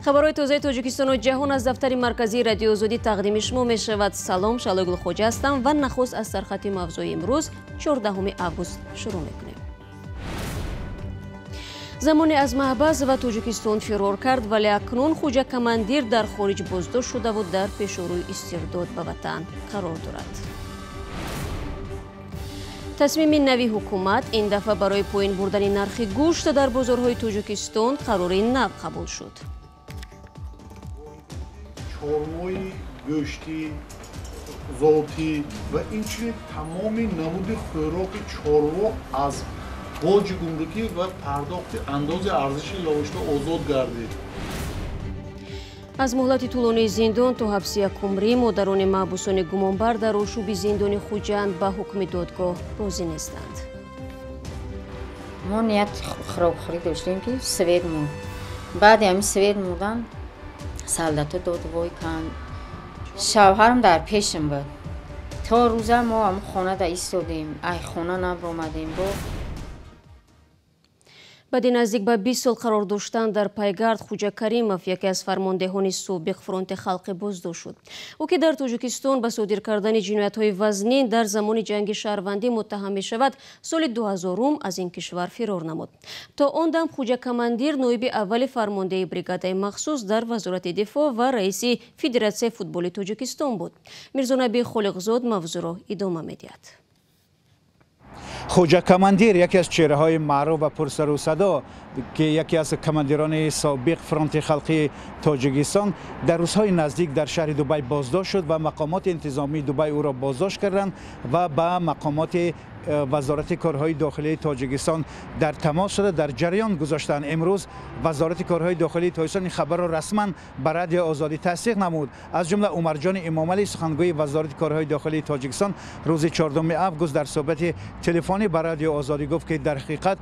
Хабарҳои тозаи Тоҷикистону ҷаҳон аз дафтари марказии Радиои Озодӣ тақдими шумо мешавад. Салом, Шаҳлои Гулхоҷа ҳастам ва нахуст аз сархати мавзӯи имрӯз 14 август шурӯъ мекунем. Замоне аз маҳбас ва Тоҷикистон фирор кард, вале акнун Хуҷа Командир дар хориҷ боздошт шудаву дар пешорӯи истирдод ба ватан қарор дорад. Тасмими нави ҳукумат ин дафъа барои поин бурдани нархи гӯшт дар бозорҳои Тоҷикистон қарори нав қабул шуд. Чорвои гӯштӣ, зотӣ ва инчунин тамоми намуди хӯроки чорво аз боҷи гумрукӣ ва пардохти андози арзиши иловашуда озод гардид. Аз муҳлати тӯлонии зиндон то ҳабси якумрӣ модарони маҳбусони гумонбар дар ошӯби зиндони Хуҷанд ба ҳукми додгоҳ розӣ нестанд. Мо ният хӯрокхӯрӣ доштем, ки свет мурд. Баъди ҳамин свет мурдан солдато дод вой канд. Шавҳарам дар пешам буд. То рӯза мо ҳамн хонада истодем, ай хона набаромадем. Бо Баъди наздик ба 20 сол қарор доштан дар пайгард, Хуҷа Каримов, яке аз фармондеҳони собиқ фронти халқӣ, боздошт шуд. Ӯ ки дар Тоҷикистон ба содир кардани ҷиноятҳои вазнин дар замони ҷанги шаҳрвандӣ муттаҳам мешавад, соли 2000 аз ин кишвар фирор намуд. То он дам Хуҷа Командир ноиби аввали фармондеҳи бригадаи махсус дар Вазорати дифоъ ва раиси Федератсияи футболи Тоҷикистон буд. Мирзонаби Холиқзод мавзӯъро идома медиҳад. Хуҷа Командир, яке аз чеҳраҳои маъруф ва пурсару садо, ки яке аз командирони собиқ фронти халқии Тоҷикистон, дар рӯзҳои наздик дар шаҳри Дубай боздошт шуд ва мақомоти интизомии Дубай ӯро боздошт карданд ва ба мақомоти Вазорати корҳои дохилии Тоҷикистон дар тамос шуда, дар ҷараён гузоштанд. Имрӯз Вазорати корҳои дохилии Тоҷикистон ин хабарро расман ба Радиои Озодӣ тасдиқ намуд. Аз ҷумла Умарҷони Имомалӣ, сухангӯи Вазорати корҳои дохилии Тоҷикистон, рӯзи 4 август дар суҳбати телефонӣ ба Радиои Озодӣ гуфт, ки дар ҳақиқат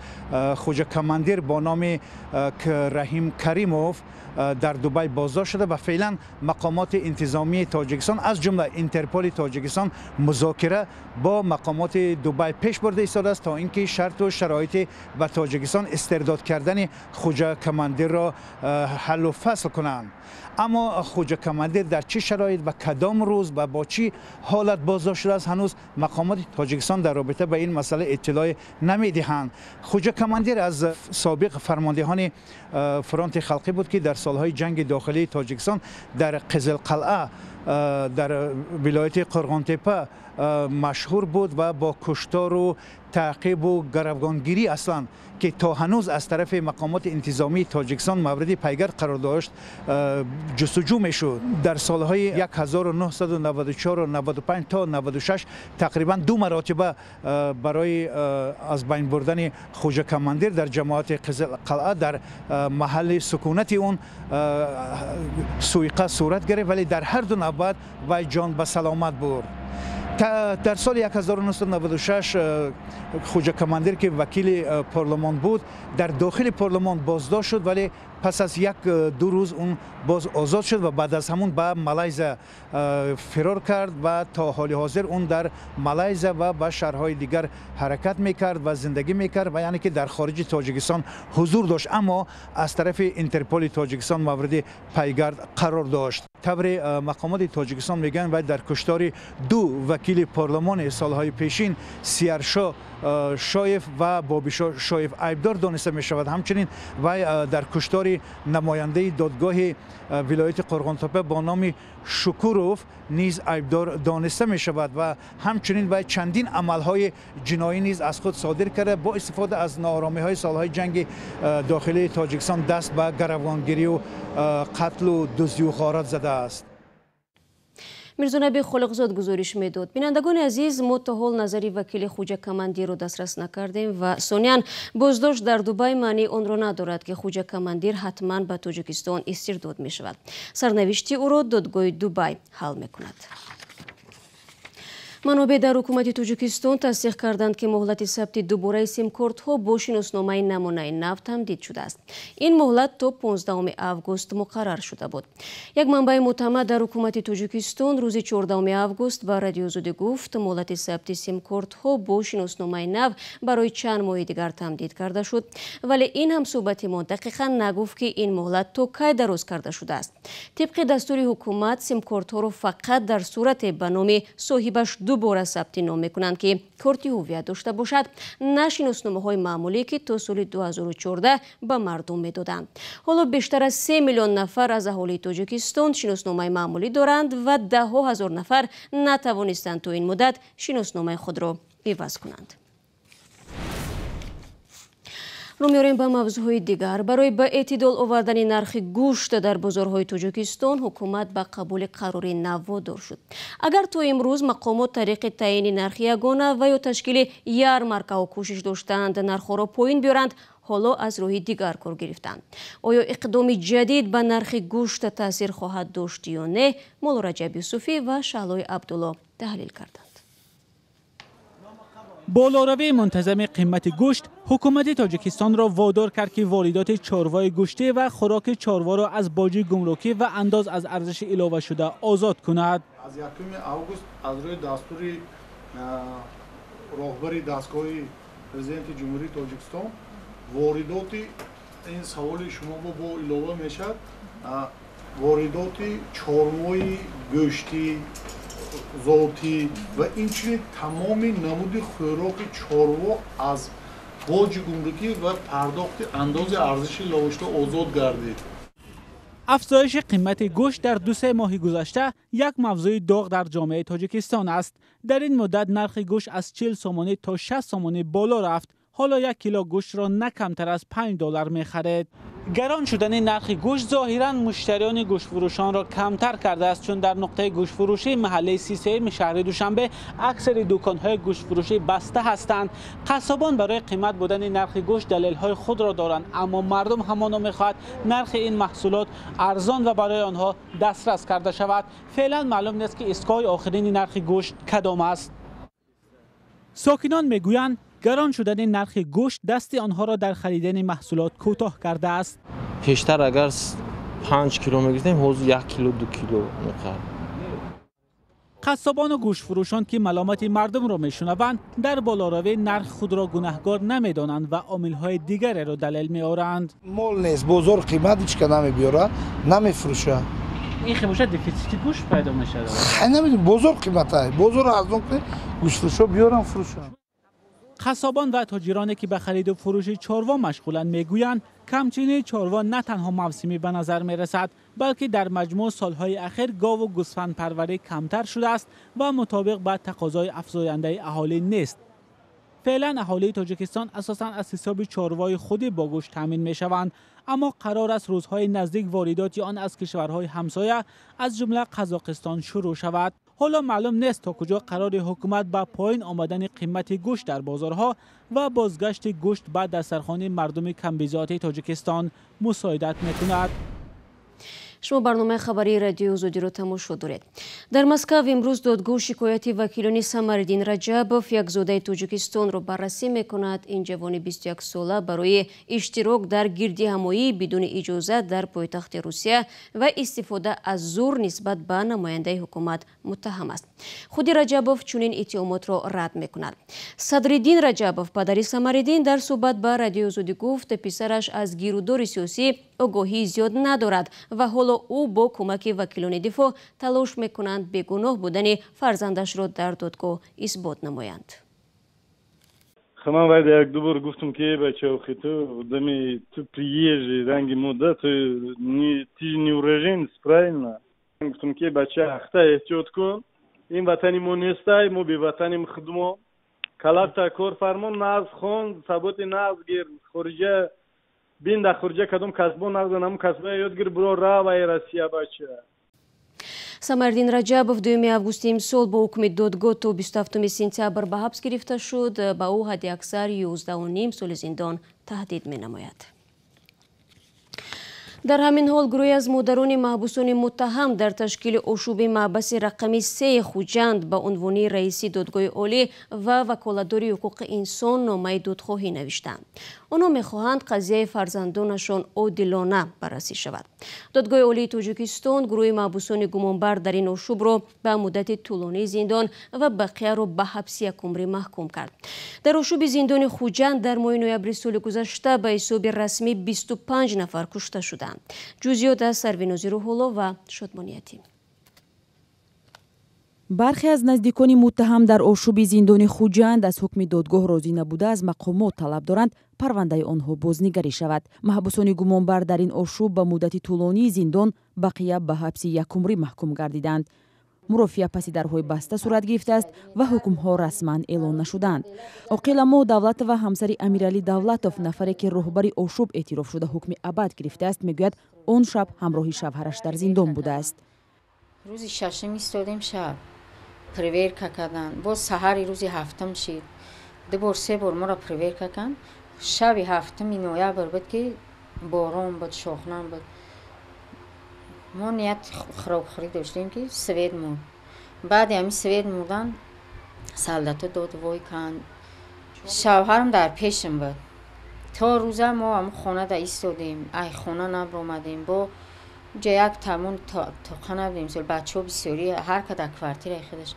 Хуҷа Командир бо номи Раҳим Каримов дар Дубай боздошт шуда ва феълан мақомоти интизомии Тоҷикистон, аз ҷумла Интерполи Тоҷикистон, музокира бо мақомоти Дубай пеш бурда истодааст, то ин ки шарту шароити ба Тоҷикистон истирдод кардани Хуҷа Командирро ҳаллу фасл кунанд. Аммо Хуҷа Командир дар чӣ шароит ва кадом рӯз ва бо чӣ ҳолат боздошт шудааст, ҳанӯз мақомоти Тоҷикистон дар робита ба ин масъала иттилоъ намедиҳанд. Хуҷа Командир аз собиқ фармондеҳони фронти халқӣ буд, ки дар солҳои ҷанги дохилии Тоҷикистон дар Қизилқалъа дар вилояти Қурғонтепа машҳур буд ва бо куштору таъқибу гаравгонгирӣ, аслан ки то ҳанӯз аз тарафи мақомоти интизомии Тоҷикистон мавриди пайгард қарор дошт, ҷустуҷӯ мешуд. Дар солҳои 1994, 95 то 96 тақрибан ду маротиба барои аз байн бурдани Хуҷа Командир дар ҷамоати Қизилқалъа дар маҳалли сукунати он суиқасд сурат гирифт, вале дар ҳар ду навбат вай ҷон ба саломат бурд. Дар соли 1996 Хуҷа Командир, ки вакили парлумон буд, дар дохили парлумон боздошт шуд, вале пас аз як ду рӯз он боз озод шуд ва баъд аз ҳамун ба Малайзия фирор кард ва то ҳоли ҳозир он дар Малайзия ва ба шаҳрҳои дигар ҳаракат мекард ва зиндагӣ мекард ва яъне ки дар хориҷи Тоҷикистон ҳузур дошт, аммо аз тарафи Интерполи Тоҷикистон мавриди пайгард қарор дошт. Тавре мақомоти Тоҷикистон мегӯянд, вай дар куштори ду вакили парлумони солҳои пешин, Сияршо Шоев ва Бобишо Шоев, айбдор дониста мешавад. Ҳамчунин вай дар куштори намояндаи додгоҳи вилояти Қурғонтепа бо номи Шукуров низ айбдор дониста мешавад ва ҳамчунин вай чандин амалҳои ҷиноӣ низ аз худ содир карда, бо истифода аз нооромиҳои солҳои ҷанги дохилии Тоҷикистон даст ба гаравгонгирию қатлу дуздию ғорат задааст. Мирзонаби Холиқзод гузориш медод. Бинандагони азиз, мо то ҳол назари вакили Хуҷа Командирро дастрас накардем ва сониян боздошт дар Дубай маънии онро надорад, ки Хуҷа Командир ҳатман ба Тоҷикистон истирдод мешавад. Сарнавишти ӯро додгоҳи Дубай ҳал мекунад. Манобеъ дар ҳукумати Тоҷикистон тасдиқ карданд, ки муҳлати сабти дубораи симкортҳо бо шиносномаи намунаи нав тамдид шудааст. Ин муҳлат то 15 август муқаррар шуда буд. Як манбаи мӯътамад дар ҳукумати Тоҷикистон рӯзи 14 август ба Радиои Озодӣ гуфт, муҳлати сабти симкортҳо бо шиносномаи нав барои чанд моҳи дигар тамдид карда шуд. Вале ин ҳамсӯҳбати мо дақиқан нагуфт, ки ин муҳлат то кай дароз карда шудааст. Тибқи дастури ҳукумат, симкортҳоро фақат дар сурате ба номи соҳибаш дубора сабти ном мекунанд, ки корти ҳуввият дошта бошад, на шиносномаҳои маъмулӣ, ки то соли 2014 ба мардум медоданд. Ҳоло бештар аз 3 миллион нафар аз аҳолии Тоҷикистон шиносномаи маъмулӣ доранд ва даҳҳо ҳазор нафар натавонистанд то ин муддат шиносномаи худро иваз кунанд. Рӯ меорем ба мавзӯъҳои дигар. Барои ба эътидол овардани нархи гӯшт дар бозорҳои Тоҷикистон ҳукумат ба қабули қарори нав водор шуд. Агар то имрӯз мақомот тариқи таъйини нархи ягона ва ё ташкили ярмаркаҳо кӯшиш доштанд нархҳоро поин биёранд, ҳоло аз роҳи дигар кор гирифтанд. Оё иқдоми ҷадид ба нархи гӯшт таъсир хоҳад дошт ё не? Мулло Раҷаб Юсуфӣ ва Шаҳлои Абдулло таҳлил карданд. Болоравии мунтазами қимати гӯшт ҳукумати Тоҷикистонро водор кард, ки воридоти чорвои гӯштӣ ва хӯроки чорворо аз боҷи гумрукӣ ва андоз аз арзиши иловашуда озод кунад. Аз 1 август аз рӯи дастури роҳбари дастгоҳи президенти Ҷумҳурии Тоҷикистон воридоти ин саволи шумо бо илова мешавад, воридоти чорвои гӯштӣ, зотӣ ва инчунин тамоми намуди хӯроки чорво аз боҷи гумрукӣ ва пардохти андози арзиши иловашуда озод гардид. Афзоиши қимати гӯшт дар 2-3 моҳи гузашта як мавзӯи доғ дар ҷомеаи Тоҷикистон аст. Дар ин муддат нархи гӯшт аз 40 сомонӣ то 60 сомонӣ боло рафт. Ҳоло 1 кило гӯштро на камтар аз $5 мехаред. Гарон шудани нархи гӯшт зоҳиран муштариёни гӯштфурӯшонро камтар кардааст, чун дар нуқтаи гӯштфурӯшии маҳаллаи 33 шаҳри Душанбе аксари дуконҳои гӯштфурӯшӣ баста ҳастанд. Қассобон барои қимат будани нархи гӯшт далелҳои худро доранд, аммо мардум ҳамоно мехоҳад нархи ин маҳсулот арзон ва барои онҳо дастрас карда шавад. Феълан маълум нест, ки истгоҳи охирини нархи гӯшт кадом аст. Сокинон мегӯянд, гарон шудани нархи гӯшт дасти онҳоро дар харидани маҳсулот кӯтоҳ кардааст. Пештар агар 5 кило мегирифтем, ҳозир 1 кило 2 кило мехарем. Қассобону гӯштфурӯшон, ки маломати мардумро мешунаванд, дар болоравии нарх худро гунаҳгор намедонанд ва омилҳои дигареро далел меоранд. Мол нест, бозор қимат ҳеч ка намебиёрад, намефурӯшад. Ин хел бошад, дефитсити гӯшт пайдо мешавад. Хай, намедонам, бозор қимата, бозор арзон кунед, гӯштфурӯшо биёранд, фурӯшанд. Қассобон ва тоҷироне, ки ба хариду фурӯши чорво машғуланд, мегӯянд, камчинии чорво на танҳо мавсимӣ ба назар мерасад, балки дар маҷмӯъ солҳои ахир гову гӯсфандпарварӣ камтар шудааст ва мутобиқ ба тақозои афзояндаи аҳолӣ нест. Феълан аҳолии Тоҷикистон асосан аз ҳисоби чорвои худӣ бо гӯшт таъмин мешаванд, аммо қарор аст рӯзҳои наздик воридоти он аз кишварҳои ҳамсоя, аз ҷумла Қазоқистон, шурӯъ шавад. Ҳоло маълум нест, то куҷо қарори ҳукумат ба поин омадани қимати гӯшт дар бозорҳо ва бозгашти гӯшт ба дастархони мардуми камбизоати Тоҷикистон мусоидат мекунад. Шумо барномаи хабарии Радиои Озодиро тамошо доред. Дар Москав имрӯз додгоҳ шикояти вакилони Самариддин Раҷабов, як зодаи Тоҷикистонро баррасӣ мекунад. Ин ҷавони 21-сола барои иштирок дар гирдиҳамоӣ бидуни иҷозат дар пойтахти Русия ва истифода аз зур нисбат ба намояндаи ҳукумат муттаҳам аст. Худи Раҷабов чунин иттиҳомотро рад мекунад. Садриддин Раҷабов, падари Самариддин, дар суҳбат ба Радиои Озодӣ гуфт, писараш аз гирудори сиёсӣ огоҳии зиёд надорад ва ҳоло ӯ бо кӯмаки вакилони дифоъ талош мекунанд бегуноҳ будани фарзандашро дар додгоҳ исбот намоянд. Ман вайда як-ду бор гуфтам, ки бача, охи ту одами, ту приезжий, ранги мо да, ту не, ты же не уроженец, правильно? Гуфтам, ки бача, ахта эҳтиёт кун, ин ватани мо нестай, мо беватаним худмо, калабта кор фармон, нағз хон, саботи нағз гир, хориҷа бин, дар хориҷа кадом касбо нағзан, ҳамун касбоя ёд гир, биро рав ай Россия, бача. Самариддин Раҷабов 2 августи имсол бо ҳукми додгоҳ то 27 сентябр ба ҳабс гирифта шуд. Ба ӯ ҳадди аксар 11,5 соли зиндон таҳдид менамояд. Дар ҳамин ҳол гурӯҳе аз модарони маҳбусони муттаҳам дар ташкили ошӯби маҳбаси рақами 3 Хуҷанд ба унвони раиси додгоҳи олӣ ва ваколатдори ҳуқуқи инсон номаи додхоҳӣ навиштанд. Онҳо мехоҳанд қазияи фарзандонашон одилона баррасӣ шавад. Додгоҳи олии Тоҷикистон гурӯҳи маҳбусони гумонбар дар ин ошӯбро ба муддати тӯлонии зиндон ва бақияро ба ҳабси якумрӣ маҳкум кард. Дар ошӯби зиндони Хуҷанд дар моҳи ноябри соли гузашта ба ҳисоби расмӣ 25 нафар кушта шуданд. Ҷузъиёт аз Сарвинози Рӯҳулло ва Шодмониятӣ. Бархе аз наздикони муттаҳам дар ошӯби зиндони Хуҷанд аз ҳукми додгоҳ розӣ набуда аз мақомот талаб доранд парвандаи онҳо бознигарӣ шавад. Маҳбусони гумонбар дар ин ошӯб ба муддати тӯлонии зиндон, бақия ба ҳабси якумрӣ маҳкум гардиданд. Мурофиа паси дарҳои баста сурат гирифтааст ва ҳукмҳо расман эълон нашуданд. Оқиламо Давлатова, ҳамсари Амиралӣ Давлатов, нафаре ки роҳбари ошӯб эътироф шуда ҳукми абад гирифтааст, мегӯяд он шаб ҳамроҳи шавҳараш дар зиндон будааст. Рӯзи шашум истодем, шаб проверка кардан, боз саҳари рӯзи ҳафтум шид, ду бор се бор моро проверка карданд. Шаби ҳафтуми ноябр буд ки борон буд, шохнам буд. Мо ният хӯрокхӯрӣ доштем ки свет мурд. Баъди ҳамин свет мурдан солдато дод вой канд. Шавҳарам дар пешам буд. То рӯза мо ҳамн хонада истодем, ай хона набаромадем. Бо уҷа як тамон тоқа набудем, бачаҳо бисёрӣ, ҳар ка дар квартираи худаш.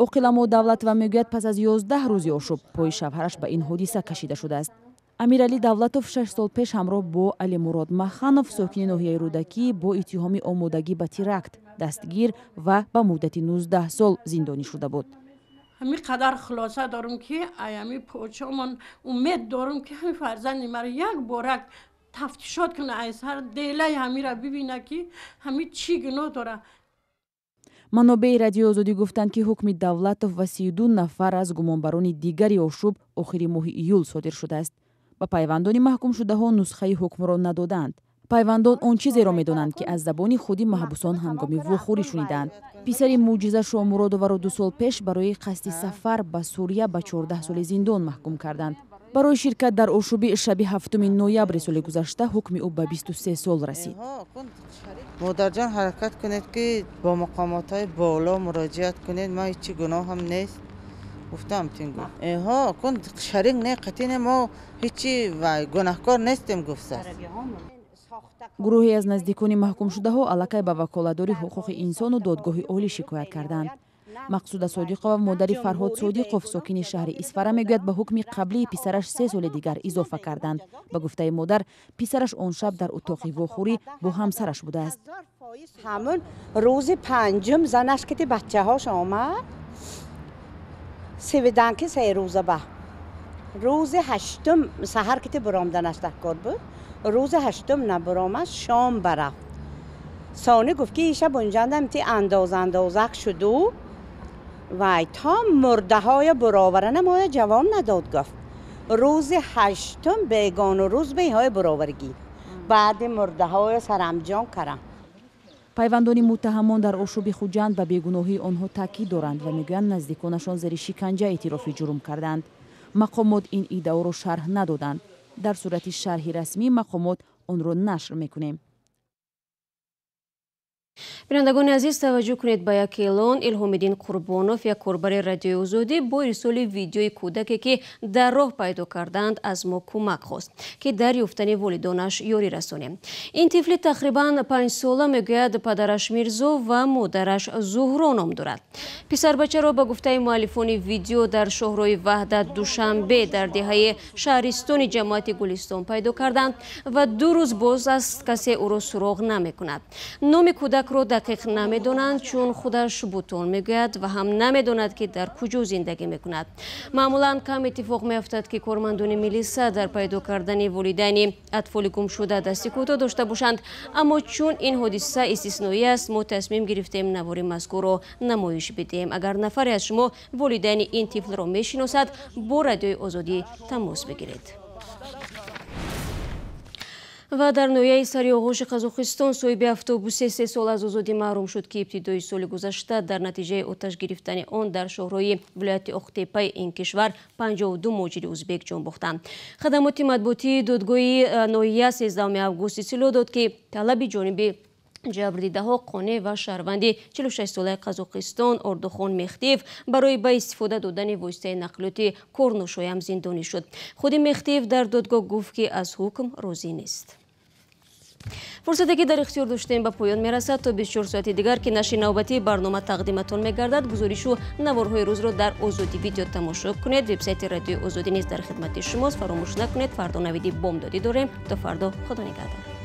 Оқиламо Давлатова мегӯяд пас аз 11 рӯзи ошӯб пои шавҳараш ба ин ҳодиса кашида шудааст. Амиралӣ Давлатов 6 сол пеш ҳамроҳ бо Алимурод Маханов, сокини ноҳияи Рӯдакӣ, бо иттиҳоми омодагӣ ба теракт дастгир ва ба муддати 19 сол зиндонӣ шуда буд. Ҳамин қадар хулоса дорум ки аями почомон умед дорум ки ҳамин фарзанди маро як борак тафтишот куна, ай сар делаи ҳамира бибина ки ҳамин чӣ гуноҳ дора. Манобеи Радиои Озодӣ гуфтанд ки ҳукми Давлатов ва 32 нафар аз гумонбарони дигари ошӯб охири моҳи июл содир шудааст. Ба пайвандони маҳкумшудаҳо нусхаи ҳукмро надоданд. Пайвандон он чизеро медонанд ки аз забони худи маҳбусон ҳангоми вохӯрӣ шунидаанд. Писари Муъҷиза Шоҳмуродоваро 2 сол пеш барои қасди сафар ба Сурия ба 14 соли зиндон маҳкум карданд. Барои ширкат дар ошӯби шаби 7 ноябри соли гузашта ҳукми ӯ ба 23 сол расид. Модарҷон, ҳаракат кунед ки бо мақомотҳои боло муроҷиат кунед, ман ҳеҷ гуноҳам нест. Гуфтам тингу. Эҳо, кун шарик не, қатъи не, мо ҳеҷи гунаҳкор нестем, гуфтааст. Гурӯҳе аз наздикони маҳкумшудаҳо аллакай ба ваколатдори ҳуқуқи инсону додгоҳи олӣ шикоят карданд. Мақсуда Содиқова, модари Фарҳод Содиқов, сокини шаҳри Исфара, мегӯяд ба ҳукми қаблии писараш 3 соли дигар изофа карданд. Ба гуфтаи модар, писараш он шаб дар утоқи вохӯрӣ бо ҳамсараш будааст. Ҳамун рӯзи панҷум занаш кити бачаҳош омад, севидан ки се рӯза ба рӯзи ҳаштум саҳар кити буромданаш дар кор буд, рӯзи ҳаштум набуромад, шом барафт. Сони гуфт ки иша бунҷандам ти андоз андозак шуду вай то мурдаҳоя буроварана моя ҷавоб надод, гуфт. Рӯзи ҳаштум бегону рӯз ба инҳоя буроваргӣ, баъди мурдаҳоя сарамҷон карам. Пайвандони муттаҳамон дар ошӯби Хуҷанд ба бегуноҳии онҳо таъкид доранд ва мегӯянд наздиконашон зери шиканҷа эътирофи ҷурм карданд. Мақомот ин иддаоро шарҳ надоданд. Дар сурати шарҳи расмии мақомот онро нашр мекунем. Бинандагони азиз, таваҷҷӯҳ кунед ба як эълон. Илҳомиддин Қурбонов, як корбари Радиои Озодӣ, бо ирсоли видеои кӯдаке ки дар роҳ пайдо карданд, аз мо кӯмак хост ки дар ёфтани волидонаш ёрӣ расонем. Ин тифли тақрибан 5 сола мегӯяд падараш Мирзо ва модараш Зуҳро ном дорад. Писарбачаро ба гуфтаи муаллифони видео дар шоҳрои Ваҳдат Душанбе дар деҳаи шаҳристони ҷамоати Гулистон пайдо карданд ва 2 рӯз боз аст касе ӯро суроғ намекунад. Номи кӯдакро дақиқ намедонанд, чун худаш бутон мегӯяд ва ҳам намедонад ки дар куҷо зиндагӣ мекунад. Маъмулан кам иттифоқ меафтад ки кормандони милиса дар пайдо кардани волидайни атфоли гумшуда дасти кӯтоҳ дошта бошанд, аммо чун ин ҳодиса истисноӣ аст, мо тасмим гирифтем навори мазкурро намоиш бидиҳем. Агар нафаре аз шумо волидайни ин тифлро мешиносад, бо Радиои Озодӣ тамос бигиред. Ва дар ноҳияи Сариоғоши Қазоқистон соҳиби автобуси 3 сол аз озодӣ маҳрум шуд, ки ибтидои соли гузашта дар натиҷаи оташ гирифтани он дар шоҳроҳи вилояти Оқтепаи ин кишвар 52 муҳоҷири узбек ҷон бохтанд. Хадамоти матбуотии додгоҳи ноҳия 13 август иттилоъ дод, ки талаби ҷониби ҷабрдидаҳо қонеъ ва шаҳрванди 46-солаи Қазоқистон Ордухон Мехтиев барои ба истифода додани воситаи нақлиёти корношоям зиндонӣ шуд. Худи Мехтиев дар додгоҳ гуфт, ки аз ҳукм розӣ нест. Фурсате ки дар ихтиёр доштем ба поён мерасад. То 24 соати дигар, ки нашри навбатии барнома тақдиматон мегардад, гузоришу наворҳои рӯзро дар Озодӣ видео тамошо кунед. Вебсайти Радиои Озодӣ низ дар хидмати шумост. Фаромӯш накунед, фардо навиди бомдодӣ дорем. То фардо, худо нигаҳдор.